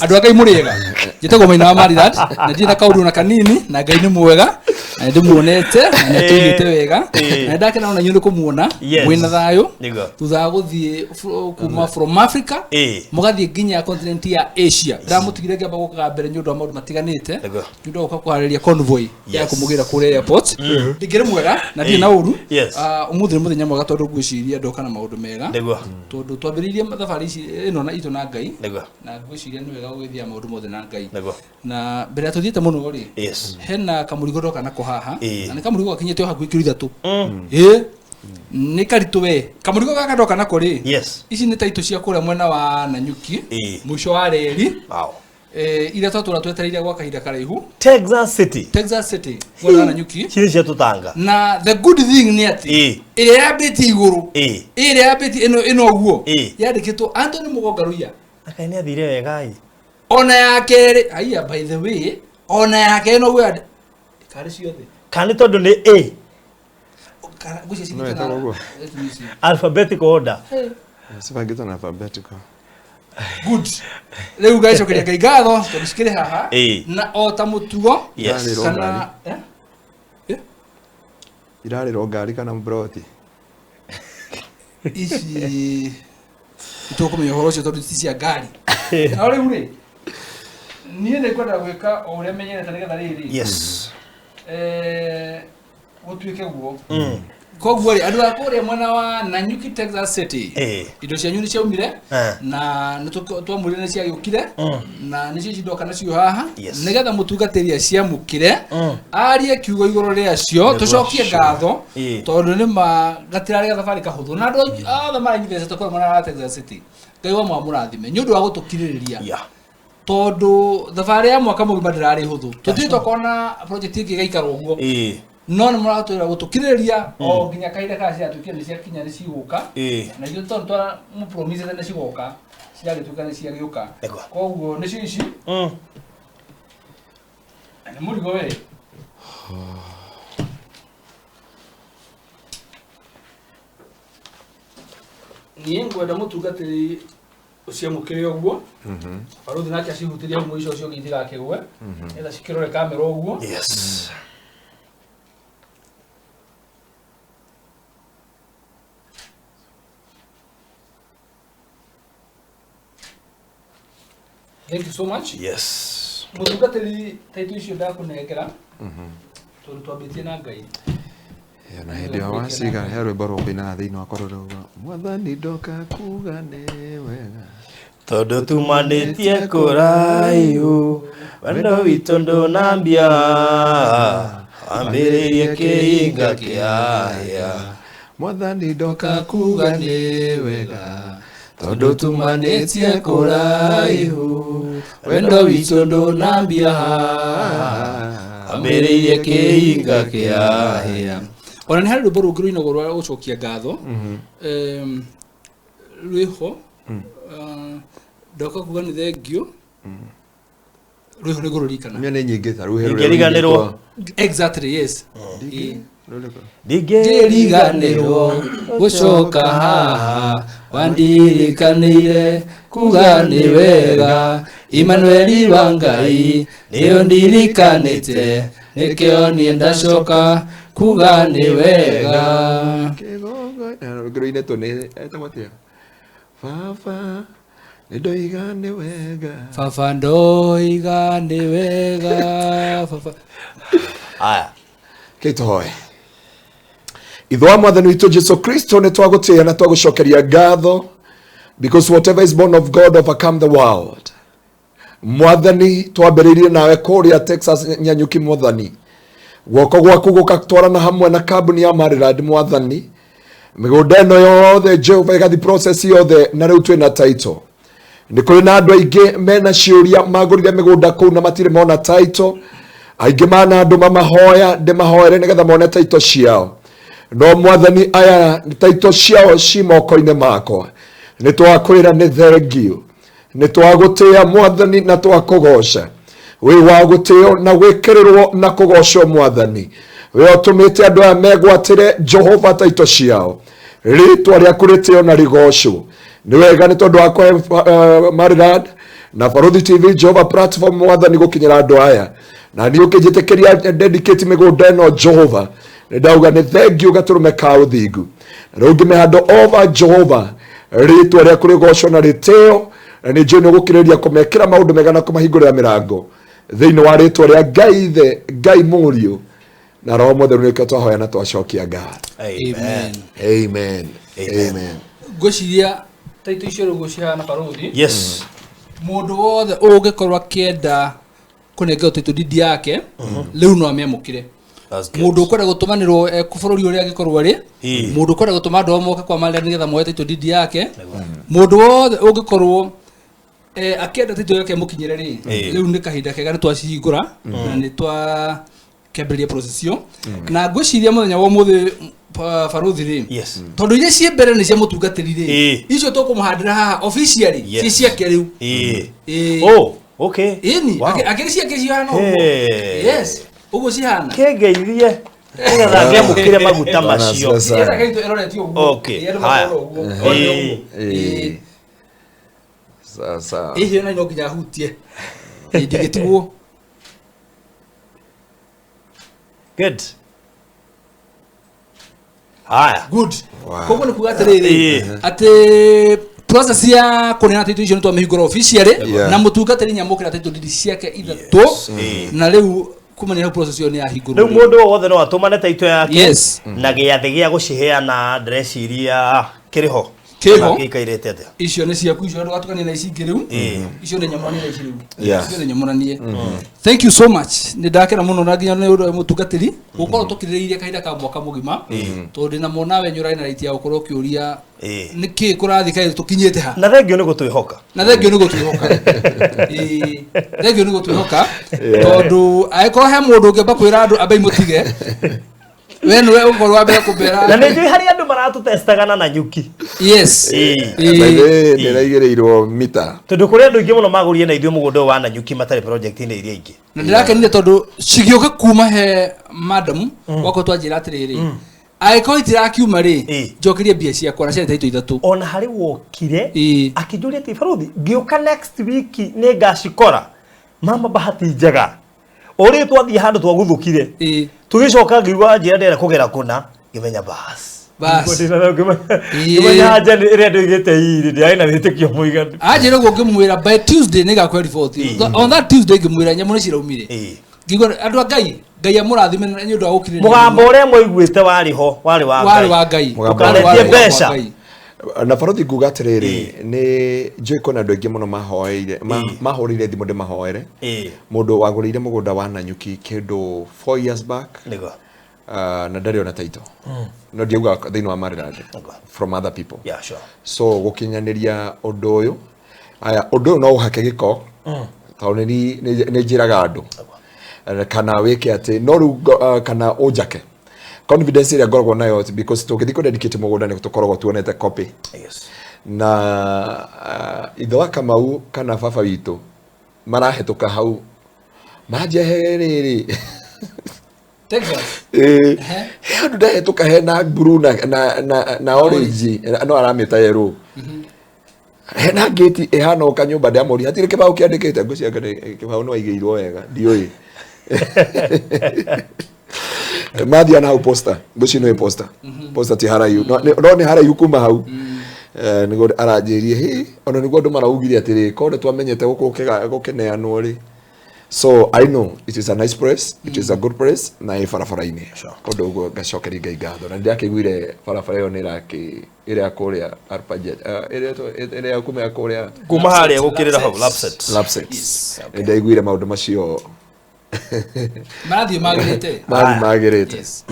Andũ a Ngai mũrĩega. Njĩtagwo Maina wa Maridad na ndirĩ na kaũndũ na kanini, na Ngai nĩ mwega na nĩ ndĩmuonete na nĩ atũigĩte wega, na nĩ ndakena ona inyuĩ nĩ kũmuona mwĩna thayũ thutha wa gũthiĩ kuma from Africa mũgathiĩ nginya continent ya Asia. Ndamũtigire ngĩamba gũkaga mbere nĩ ũndũ wa maũndũ matiganĩte, nĩ ũndũ wa gũka kũharĩria convoy ya kũmũgĩra kũrĩa airport. Ndingĩrĩ mwega na ndirĩ na ũru. Ah, ũmũthĩ nĩ mũthenya mwega tondũ ngwĩciria ndoka na maũndũ mega, tondũ twambĩrĩirie thabarĩ ici ĩno na itũ na Ngai, na ngwĩciria nĩ wega gũgĩthiaga maũndũ mothe na Ngai. Na mbere ya tũthiĩte mũno rĩ, hena kamũrigo ndoka nako haha, na nĩ kamũrigo gakinyĩte o hakuhĩ kiro 3. Ĩ nĩ karitũ we kamũrigo gaka ndoka nako rĩ. Ici nĩ taitũ cia kũrĩa mwena wa Nanyuki, mũico wa reri, iria twatũra twetereire gwa kahinda karaihu. Texas City. Texas City, mwena wa Nanyuki. Cirĩ cia tũtanga. Na the good thing nĩ atĩ ĩrĩa yambĩtie igũrũ, ĩrĩa yambĩtie ĩno ĩno ũguo, yandĩkĩtwo Anthony Mũgonga Ruiya. Akaĩ nĩ athire wega ĩ. Ona ya kerĩ, aiya, by the way, ona ya kerĩ noguo karĩ ciothe. Kana nĩ tondũ nĩ A? Ngwĩciria No, cithite ĩtagwo ũguo. Alphabetical order. Cibangĩtwo na alphabetical. Good, rĩu ngacokeria Ngai ngatho tondũ cikĩrĩ haha na o ta mũtugo Irarĩrwo kana ngari. Eh? Irarĩrwo ngari kana mburoti? Ici tũkũmenya ũhoro ũcio tondũ ti cia ngari. No rĩu rĩ, niĩ nĩ ngwenda gwĩka o ũrĩa menyerete nĩgetha rĩrĩ gũtuĩke guo. Koguo rĩ, andũ a kũrĩa mwena wa Nanyuki, Texas City, indo cianyu nĩ ciaumire na nĩ twamwĩrire nĩ ciagĩũkire, na nĩcio ici ndoka nacio haha nĩgetha mũtungatĩri aciamũkĩre, arie kiugo igũrũ rĩacio, tũcokie ngatho, tondũ nĩ ma gatirarĩ gathabarĩ kahũthũ, na andũ othe maranyithĩte kũrĩa mwena wa Texas City, Ngai wa mwamũrathime nĩ ũndũ wa gũtũkirĩrĩria, tondũ thabarĩ ya mwaka mũgima ndĩrarĩ hũthũ. Tũtirĩ twakona project ĩngĩ ĩgaikara ũguo, no nĩ mũratwĩra gũtũkirĩrĩria o nginya kahinda karĩa ciatuĩkire nĩ ciakinya, nĩ cigũka. Na ithuĩ tondũ twamũpromisete nĩ cigoka, ciragĩtuĩka nĩ ciagĩũka. Koguo nĩcio ici. Na nĩ mũrigo we. Niĩ ngwenda mũtungatĩri ũciamũkĩre ũguo, barũthi nake acihutĩrie hau mũico ũcio ũngĩ itigakĩgwe, nĩgetha cikĩrore kamera ũguo. Thank you so much. Mũtungatĩri, taitũ icio ndakũnengera tondũ twambĩtie na Ngai. Yeah, na hĩndĩ ĩyo waciga he rwĩmbo rũkũinaga thĩinĩ wakwa rũrauga, "Mwathani, ndoka kuga nĩ wega." Tondũ tumanĩtie kũraihu, wendo witũ ndũnambia, wambĩrĩirie kĩhinga kĩa hĩa. "Mwathani, ndoka kuga nĩ wega, tondũ tumanĩtie kũraihu, wendo witũ ndũnambia." Wambĩrĩirie kĩhinga kĩa hĩa. Ona nĩ harĩ rwĩmbo rũngĩ rũinagwo rwa gũcokia ngatho, rwĩho. Ah, "Ndoka kuga nĩ thengiũ" rwĩho nĩ ngũrũririkana. Mĩa nĩ nyingĩ ta rũhe. Ndingĩriganĩrwo. Exactly, yes. Ndingĩriganĩrwo. Ngĩriganĩrwo gũcoka haha, wandirikanĩire kuga nĩ wega. Imanueli wa Ngai, nĩyo ndirikanĩte, nĩkĩo niĩ ndacoka kuga nĩ wega. Rũngĩ rũinĩtwo nĩ etagwo atĩa, "Baba, nĩ ndoiga nĩ wega." "Baba, ndoiga nĩ wega, baba." Aya. Kĩtũhoe. Ithe wa Mwathani witũ Jesu Kristo, nĩ twagũtĩĩa na twagũcokeria ngatho, because whatever is born of God overcome the world. Mwathani, twambĩrĩirie nawe kũrĩa Texas Nyanyuki. Mwathani, guoko gwaku gũgatwarana hamwe na kambuni ya Maryland. Mwathani, mĩgũnda ĩno yothe, Jehova, ĩgathi process yothe, na rĩu twĩna title. Nĩ kũrĩ na andũ aingĩ mena ciũria, magũrire mĩgũnda kũu na matirĩ mona title. Aingĩ mana andũ mamahoya ndĩmahoere nĩgetha mone title ciao, no Mwathani, aya title ciao ci moko-inĩ makwa. Nĩ twakwĩra nĩ thengiũ, nĩ twagũtĩĩa Mwathani na twakũgoca. Wĩ wa gũtĩo na gwĩkĩrĩrwo na kũgocwo, Mwathani, we ũtũmĩte andũ aya megwatĩre, Jehova, taito ciao. Rĩtwa rĩaku rĩtĩo na rĩgocwo. Nĩ wega nĩ tondũ wa kũhe Maryland. Na Barũthi TV Jehova platform mwathani gũkinyĩra andũ aya. Na niĩ ũkĩnjĩtĩkĩria dedicate mĩgũnda ĩno Jehova. Nĩ ndauga nĩ thengiũ gatũrũme ka ũthingu. Na rĩu ngĩmĩhanda over Jehova rĩtwa rĩaku rĩgocwo na rĩtĩo na nĩ njũĩ nĩ ũgũkĩrĩrĩria kũmekĩra maũndũ mega na kũmahingũrĩra mĩrango thĩinĩ wa rĩtwa rĩa Ngai Ithe, Ngai Mũriũ na Roho Mũtheru nĩkĩo twahoya na twacokia ngatho. Amen. Amen. Amen. Ngwĩciria taitũ icio rĩu gũcihana Barũthi. Yes. Mũndũ wothe ũngĩkorwo akĩenda kũnengerwo title deed yake rĩu no amĩamũkĩre. That's good. Mũndũ ũkwenda gũtũmanĩrwo bũrũri ũrĩa angĩkorwo arĩ, Ĩĩ. mũndũ ũkwenda gũtũma andũ ao moke kwa Maria nĩgetha moe title deed yake, mũndũ wothe ũngĩkorwo akĩenda title yake ĩmũkinyĩre rĩ, Ĩĩ. rĩu nĩ kahinda kega nĩ twacihingũra na nĩ twakĩambĩrĩria process ĩyo. Na ngwĩciria mũthenya wa ũmũthĩ Barũthi rĩ, Yes. tondũ iria ciĩ mbere nĩ cia mũtungatĩri rĩ, Ĩĩ. icio tũkũmũhandĩra haha officially Yes. ciĩ ciake rĩu. Ĩĩ. Ĩĩ. Oh, okay. Ĩni, Wow. akĩrĩ ciake cihana ũguo. Hey. Yes, ũguo cihana. Kĩngeithie nĩgetha ngĩamũkĩre maguta macio. Bwana Yes, akĩrĩ ĩroretio ũguo. Okay, Ĩĩ, andũ haya. makona ũguo. Ĩĩ. Ĩĩ. Sasa. Ĩĩ, na no nginya hutie. Ĩĩ, ndingĩtigwo. Good. Haya. Good. Wow. Koguo nĩ kuga atĩrĩrĩ, Ĩĩ. atĩ process ya kũneana title icio nĩ twamĩhingũra officially Yeah. na mũtungatĩri nĩamũkĩra title deed ciake ithatũ Ĩĩ. na rĩu kumania hau process ĩyo nĩ yahingũrwo. Rĩu mũndũ o wothe no atũmane taito yake Yes. na gĩathĩ gĩa gũciheana ndĩreciria kĩrĩ ho. Kĩho. Kana gĩikairĩte atĩa? Icio nĩ ciaku, icio ndũgatukanie na ici ingĩ rĩu. Ĩĩ. Icio nĩ nyamũranie na ici rĩu. Yeah. Icio nĩ nyamũranie. Thank you so much. Nĩ ndakena mũno na nginya nĩ ũndũ wa mũtungatĩri gũkorwo tũkirĩrĩirie kahinda ka mwaka mũgima tondũ ndĩna mwana wenyu ũrarĩ na right ya gũkorwo ũkĩũria Ĩĩ. nĩkĩ kũrathiĩ kaĩ tũkinyĩte ha. Na thengio nĩ gũtwĩhoka. Na thengio nĩ gũtwĩhoka. Ĩĩ, thengio nĩ gũtwĩhoka tondũ angĩkorwo he mũndũ ũngĩamba kwĩra andũ ambei mũtige we nĩwe ũgũkorwo wa mbere kũmera. Na nĩ njũĩ harĩ andũ maratũtestaga na Nanyuki. Yes. Ĩĩ. Ĩĩ. By the way, ndĩraigĩrĩirwo mita. Tondũ kũrĩ andũ aingĩ mũno magũrire na ithuĩ mũgũnda ũyũ wa Nanyuki matarĩ project-inĩ iria ingĩ. Na ndĩrakenire tondũ cigĩũka kuma he madam wakwa twanjĩra atĩrĩrĩ, angĩkorwo itirakiuma rĩ, Ĩĩ. njokerie mbia ciakwa na ciarĩ taitũ ithatũ. Ona harĩ wokire Ĩĩ. akĩnjũria atĩ Barũthi ngĩũka next week nĩ ngacikora. Mama bahati njega. O rĩrĩ twathiĩ handũ twaguthũkire. Ĩĩ. Tũgĩcoka ngĩigua anjĩra ndĩrenda kũgera kũna ngĩmenya bas. Bas. Ĩĩ. Ngĩmenya anja ĩrĩa ndoigĩte iri ndĩarĩ na wĩtĩkio mũiganu. Anjĩra ũguo ngĩmwĩra by Tuesday nĩngakũhe report. Ĩĩ. On that Tuesday ngĩmwĩra nyamũ nĩ ciraumire. Ĩĩ. Ngĩigua andũ a Ngai, Ngai amũrathime na nĩ ũndũ wa gũkirĩrĩria. Mũgambo ũrĩa mwaiguĩte warĩ ho, warĩ wa warĩ Ngai. wa Ngai. Mũgambo Warĩ wa Ndũkaretie mbeca. Ngai. Na Barũthi nguga atĩrĩrĩ, nĩ njũĩ kwĩna andũ aingĩ mũno mahoeire mahũrĩire thimũ ndĩmahoere. Ĩĩ. Mũndũ wagũrĩire mũgũnda wa Nanyuki kĩndũ 4 years back. Nĩguo. Na ndarĩ ona title. No ndiauga thĩinĩ wa Maryland. Okay. From other people. Yeah, sure. So gũkinyanĩria ũndũ ũyũ, aya ũndũ ũyũ no ũhake gĩko tondũ nĩ njĩraga andũ kana wĩke atĩ no rĩu kana ũnjake confidence ĩrĩa ngoragwo nayo because tũngĩthiĩ kũ dedicate mũgũnda nĩ tũkoragwo tuonete copy. Yes. Na ithe wa Kamau kana baba witũ marahĩtũka hau manjia he rĩrĩ. Texas. Ĩĩ. He handũ ndahĩtũka hena blue na orange no aramĩta yellow. Hena gate ĩhana o kanyũmba ndamũria hatirĩ kĩbaũ kĩandĩkĩte ngwĩciria kĩbaũ no aigĩirwo wega ndiũĩ. Mathia na hau posta ngwĩciria nĩ posta. Posta ti haraihu no nĩ haraihu kuma hau. Nĩguo aranjĩrie hĩ ona nĩguo andũ maraugire atĩrĩ korwo nĩ twamenyete gũkũ gũkĩneanwo rĩ. So I know it is a nice place, it is a good place na ĩ barabara-inĩ. Kũndũ ũguo ngacokeria Ngai ngatho na nĩndĩrakĩiguire barabara ĩyo nĩ ĩrakĩ ĩrĩa kũrĩa Arpajet ĩrĩa kuma ya kũrĩa Kuma harĩa gũkĩrĩra hau Lapset. Lapset. Nĩndaiguire maũndũ macio Marathiĩ magĩrĩte. Marathiĩ magĩrĩte. Yes.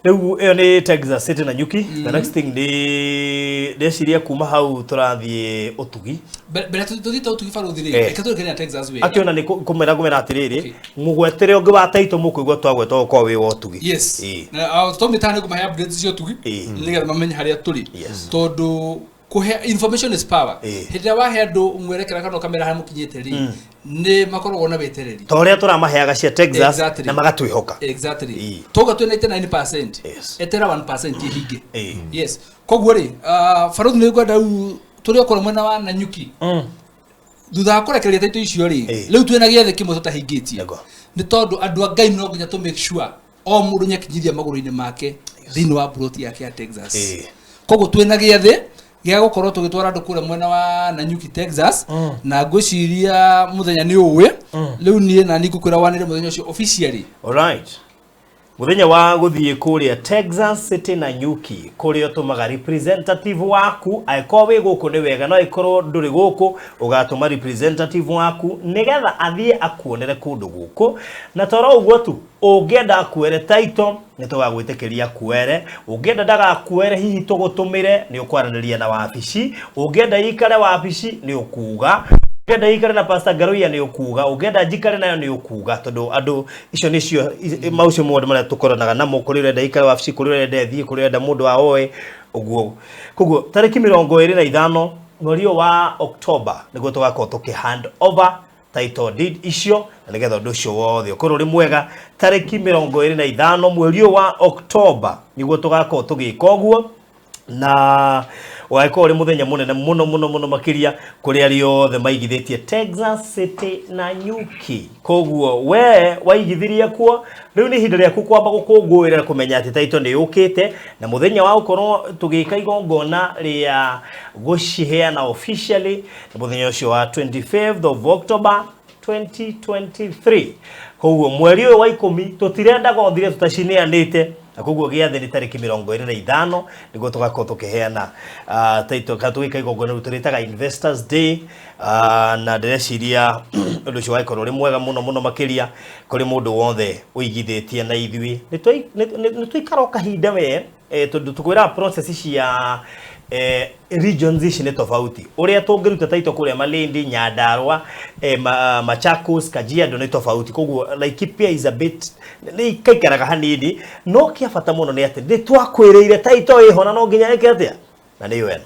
Rĩu ĩyo nĩ Texas City na Nyuki. The next thing nĩ ndeciria kuma hau tũrathiĩ Ũtugi. Mbere tũthiĩte Ũtugi Barũthi rĩ, Eh. reke tũrĩkĩrie na Texas wega. Akĩona nĩ kũmera ngũmera atĩrĩrĩ, mũgwetere ũngĩ wa taito mũkũigua twagweta ũkorwo wĩ wa Ũtugi. Yes. Ĩĩ. Na tũmĩtaga nĩ kũmahe updates cia Ũtugi Ĩĩ. nĩgetha mamenye harĩa tũrĩ. Yes. Tondũ kũhe information is power. Ĩĩ. Hĩndĩ ĩrĩa wahe andũ mwerekera kana ũkamera harĩa mũkinyĩte rĩ, nĩ makoragwo na wetereri. Ta ũrĩa tũramaheaga cia Texas Exactly. na magatwĩhoka. Exactly. Ĩĩ. Twauga twĩ 99%. Yes. Etera 1% ĩhinge. Ĩĩ. Yes. Koguo rĩ, Barũthi nĩ ngwenda rĩu tũrĩ okorwo mwena wa Nanyuki. Thutha wa kũrekereria taito icio rĩ, Ĩĩ. rĩu twĩna gĩathĩ kĩmwe tũtahingĩtie. Nĩguo. Nĩ tondũ andũ a Ngai no nginya tũ make sure o mũndũ nĩakinyithia magũrũ-inĩ make thĩinĩ wa plot yake ya Texas. Ĩĩ. Koguo twĩna gĩathĩ gĩa gũkorwo tũgĩtwara andũ kũrĩa mwena wa Nanyuki, Texas, na ngwĩciria mũthenya nĩ ũĩ. Rĩu niĩ na niĩ ngũkwĩra wanĩre mũthenya ũcio officially. Alright. Muthenya wa guthie kuria Texas City na Nyuki kuria utumaga representative waku. Angĩkorwo wĩ gũkũ nĩ wega, no angĩkorwo ndũrĩ gũkũ ũgatũma representative waku nĩgetha athiĩ akuonere kũndũ gũkũ. Na toro ũguo tu, ũngĩenda akuere title nĩ tũgagwĩtĩkĩria akuere, ũngĩenda ndagakuere hihi tũgũtũmĩre nĩ ũkwaranĩria na wabici, ũngĩenda ikare wabici nĩ ũkuga, ũngĩenda ikare na Pastor Ngaruiya nĩ ũkuga, ũngĩenda njikare nayo nĩ ũkuga, tondũ andũ icio nĩcio maũcio mothe marĩa tũkoranaga namo, kũrĩ ũrenda ikare wabici, kũrĩ ũrenda ĩthiĩ, kũrĩ ũrenda mũndũ aoe ũguo. Koguo tarĩki 25 mweri ũyũ wa October nĩguo tũgakorwo tũkĩ hand over title deed icio, na nĩgetha ũndũ ũcio wothe ũkorwo ũrĩ mwega. Tarĩki 25 mweri ũyũ wa October nĩguo tũgakorwo tũgĩka ũguo, na ũgagĩkorwo ũrĩ mũthenya mũnene mũno mũno mũno makĩria kũrĩ arĩa othe maigithĩtie Texas City na Nyuki. Koguo we waigithirie kuo, rĩu nĩ ihinda rĩaku kwamba gũkũngũĩra kũmenya atĩ title nĩ yũkĩte, na mũthenya wa gũkorwo tũgĩka igongona rĩa gũciheana officially nĩ mũthenya ũcio wa 25th of October 2023. Koguo mweri ũyũ wa 10 tũtirendaga ũthire tũtacineanĩte, na koguo gĩathĩ nĩ tarĩki 25 nĩguo tũgakorwo tũkĩheana title kana tũgĩka igongona rĩu tũrĩtaga Investors Day. Na ndĩreciria ũndũ ũcio wagĩkorwo ũrĩ mwega mũno mũno makĩria kũrĩ mũndũ wothe ũigithĩtie na ithuĩ. Nĩ tũikara o kahinda we, tondũ tũkwĩraga process cia regions ici nĩ tofauti. Ũrĩa tũngĩruta title kũrĩa Malindi, Nyandarua, Machakos, Kajiado nĩ tofauti. Koguo Laikipia is a bit nĩ ikaikaraga hanini, no kĩa bata mũno nĩ atĩ nĩ twakwĩrĩire title ĩho na no nginya ĩke atĩa, na nĩyo ĩno.